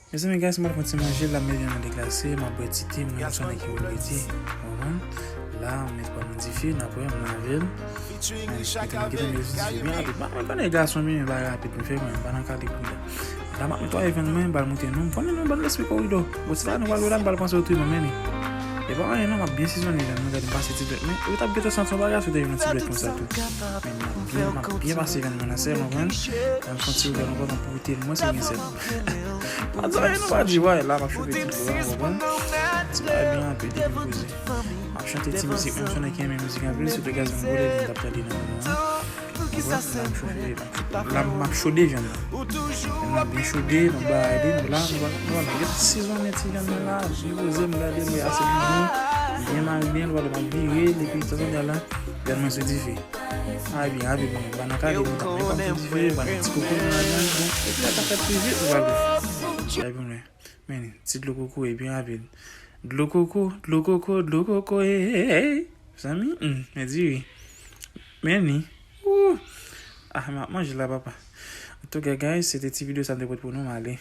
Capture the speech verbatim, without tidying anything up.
Mezanmi, guys, m ap fè yon ti manje la, m mete nan deglase, m ap bwè ti te, mwen, yon sonnen ki oblije, w konprann? La, m met pwa m nan dife, n apre, m lave l. Mwen, mete nan dife byen rapid. Mwen konnen gason, men, bagay rapid, m fè mwen, m pa nan kalite bouda. La, m ap netwaye vyann mwen, m pral montre nou, m konnen nou bann lespri koridò. Bon, se la nou pral wè la, m pral panse otrèman, men li. E pa anyen non, m ap byen sizonnen vyann mwen, gade m pase ti dwèt mwen. Ou t ap gentan santi yon bagay si w te jwenn yon ti dwèt konsa tou. Men m ap byen, m ap byen pase vyann mwen nan sèl, w konprann? Lè m fè yon ti ouvè ankò, m ap goute l, mwen se gen sèl. Pa di anyen non, pa di, wè, la m ap chofe ti dlo a, w konprann? Ti bagay byen rapid, epi m poze. M ap chante ti mizik, menm si w gen mizik anpil, sitou gaz m boule, m t ap tande nan moman an. Wè, la m chofe, la m ap chode vyann nan. Vyann nan byen chode, m ap ba ale, nou la, nou la, nou la, nou la. Gen sizonnen ti vyann nan la, byen poze, m gade, m ase byen, byen mare byen, nou pale, m ap vire, depi tanzantan la, vyann mwen sou dife. A, byen, a, byen, ba nan kale, nou ta mwen pa sou dife, ba nan ti koko nan ladan, bon, epi la ta fèt pi vit, nou pale. Epi mwen, men, ti dlo koko, e byen rapid. Dlo koko, dlo koko, dlo koko, e, e, e. Zanmi, hmm, men diri. Men ni. Ooh. Ah, m ap manje la, papa. Antouka, guys, se te ti videyo sa m te pote pou nou, m ale.